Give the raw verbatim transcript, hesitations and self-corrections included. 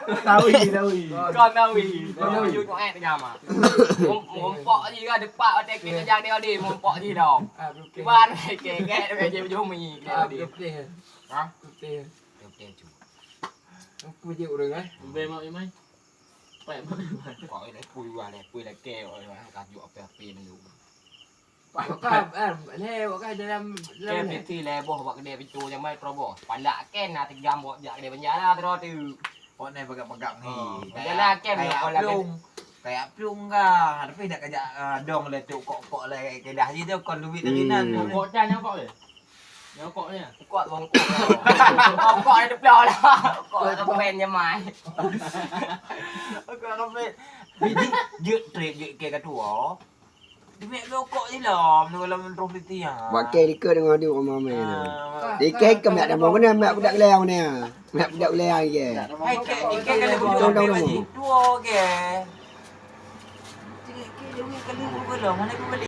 Tawi, tawi. Kon tawi. Kon tawi. Kon tawi. Kon tawi. Mum-, mumpok jih ka depak watèe keu keujang dia di mumpok jih dong. Ah, betul. Cuba kek kek kek je bujumi dia di. Ah, betul. Ha? Betul. Betul tu. Apa je orang eh? Ubé mak imai. Pai mak imai. Kok ini pui wah le, pui le ke, oh, kajuk api-api ni. Wak ka, em, lé, wak ka dalam, dalam Ken lé. Piti lé boh bak keudè pintoe nyang mai teurobos. Pandak ken na tigam bok jak keudè banjara teuro tu. Kok nai pagak-pagak ni. Oh, kayak, jalan ken kayak pelung. Kayak pelung ka. Tapi dak kajak, ah, dong lé tu kok-kok lé kedah ji tu kon duit dari nan. Hmm. Kok dah nyang kok lé? Nyang kok lé? Kok bongkok. Kok ni diploh lah. Kok pen nyamai. Kok pen. Jadi, jeuet trip jeuet ke ketua. Deungon rokok je lah, meunurot lam roh titi, ha. Bak kèe dikeue deungon adoe ramè-ramè tu. Ah, dikeue keu mak damong keunan, mak budak geulayang ni. Mak budak geulayang je. Hai, kèe, kèe kalau begitu, tolong, tolong. Dua, kèe. Cik, kèe, duit kali dua belas, mana aku beli?